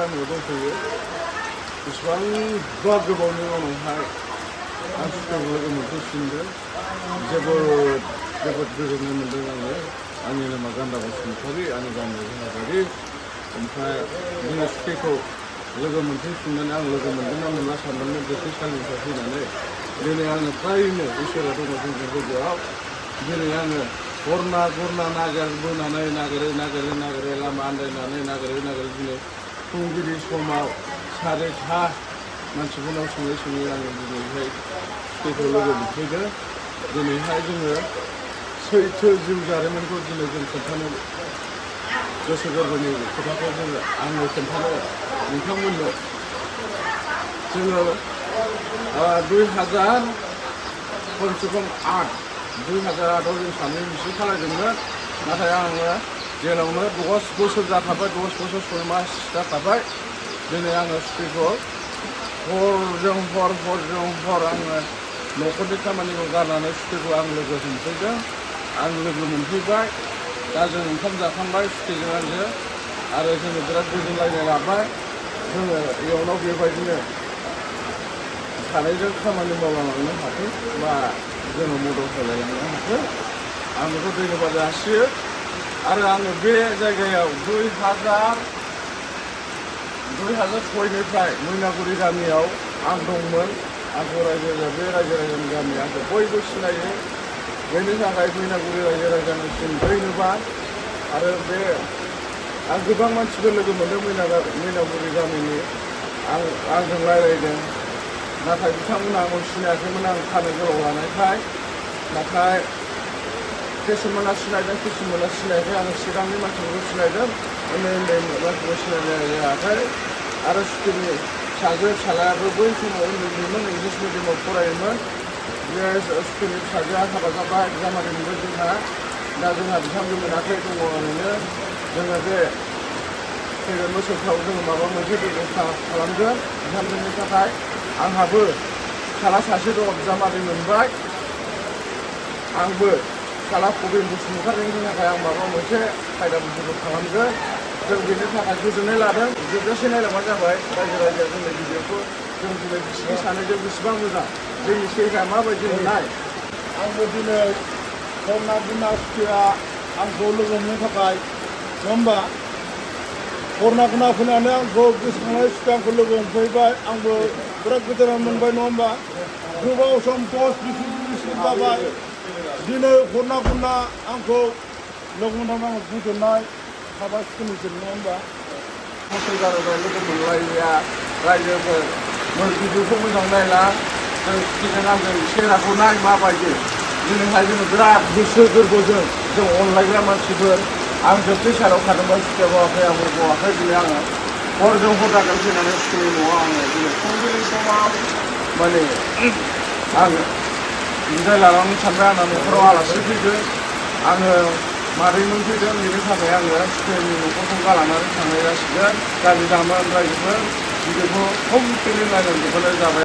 गामियाव दंफैयो बेसेबांबा गोबावनि उनावहाय आं सुखुखौ लोगो मोनफैफिनदों जोबोद गोजोननाय मोन्दों आङो आंनि नामा गान्दा बसुमतारी आंनि गामिया जोंहाबारि ओमफ्राय दिनै सुखुखौ लोगो मोनफैफिननानै आं लोगो मोनगोन ना मोनला सानदोंमोन गोथैसालिनिफ्राय फैनानै दिनै आङो फ्रायनो इसोरा दङ जोंनि लोगोआव दिनै आङो गुरना नागिरै लामा आन्दायनानै नागिरै दिनै फुंबिलि समाव 4:30 मानसिफोरनाव सोङै आङो दिनैहाय सुखुखौ लोगो मोनफैदों दिनैहाय जोङो सैथो जिउ जारिमिनखौ दिनै जों खोन्थानो गोसो गोरबोनि खोथाखौ आङो खोन्थानो नोंथांमोननो जोङो 2000 खमसे खम 2008आव जों सानै मिजिं खालामदोंमोन नाथाय आङो जेरावनो 10 बोसोर जाखाबाय 10 बोसोर 6 मास जाखाबाय दिनै आङो सुखुखौ हरजों हर आङो न'खरनि खामानिखौ गारनानै सुखुखौ आं लोगो मोनफैदों आं लोगो मोनफैबाय दा जों ओंखाम जाखांबाय सुखुजों आंजों आरो जोङो बिराद गोजोनलायनाय लाबाय जोङो इयुनाव बेबायदिनो सानैजों खामानि मावलांनो हाथों बा जोङो मदद होलायलांनो हाथों आं बेखौ धन्यबाद जासियो आरो आङो बे जायगायाव 2006निफ्राय मैनागुरि गामियाव आं दंमोन आंखौ बे रायजो राजानि गामिया आंखौ बयबो सिनायो बेनि थाखाय मैनागुरि रायजो राजानिसिम धन्यबाद आरो बे आं गोबां मानसिफोर लोगो मोनदों मैनागुरि गामिनि आंजों रायज्लायदों नाथाय बिथांमोना आंखौ सिनायाखैमोन आं खानो गोलाव लानायखाय नाथाय किसुमाना सिनायदों किसुमाना सिनायाखै आं सिगांनि मानसिफोरखौ सिनायदों उन्दै मानसिफोरखौ सिनायनाय जायाखै आरो सुखुनि फिसालायाबो बै समाव उन्दैमोन इंलिस मिडियामाव फरायोमोन बे सुखुनि फिसाजोआ हाबा जाबाय जामादै मोनबाय जोंहा दा जोंहा बिथांजो मोनाखै दङ ओरैनो जोङो बे फैगोन बोसोरफ्राव जोङो माबा मोनसे बेबस्था खालामगोन बिथांजोनि थाखाय आंहाबो फिसाला सासे दङ जामादै मोनबाय आंबो फिसाला प्रबिन बसुमतारीनि थाखाय आं माबा मोनसे खायदा बुस्थुखौ खालामगोन जों बेनि थाखाय गोजोननाय लादों जोबजासे नायलांबानो जाबाय रायजो राजाया जोंनि भिडिअखौ जों दिनै बिसिनि सानैजों बेसेबां मोजां जोंनि सेहरा माबायदि नुनाय आंबो दिनै गुरना सुखुआ आंखौ लोगो मोननो थाखाय नङा होमबा गुरना फैनानै आंखौ गोसोखांनाय सुखुआ आंखौ लोगो मोनफैबाय आंबो बिराद गोजोननाय मोनबाय नङा होमबा गोबाव सम 10 बोसोर जाबाय दिनै गुरना आंखौ लोगो मोननानै आं गोजोननाय थाबाय सुखुनिसिम नङा होमबा फसंथानाव लोगो मोनलायिया रायजोफोर भिडिअखौ मोजां नायला जों सुखुजों आंजों सेहेराखौ नाय माबायदि दिनैहाय जोङो बिराद गोसो गोरबोजों जों अनलायग्रा मानसिफोर आं जोबथेसालियाव थादोंमोन सुखुआ बावाखै आंबो बावाखै दिनै आङो हरजों हर जागोन फैनानै सुखुनि न'आव आङो दिनै फुंबिलि समाव माने आङो बिदाय लानानै सानबाय आंना न'खराव आलासि फैदों आङो मादैमोन फैदों बेनि थाखाय आङो सुखुनि न'खरखौ गालांनानै थांनाय जासिगोन गाज्रि दामोन रायजोफोर भिडिअखौ कमप्लिटलि नायनांजोबनाय जाबाय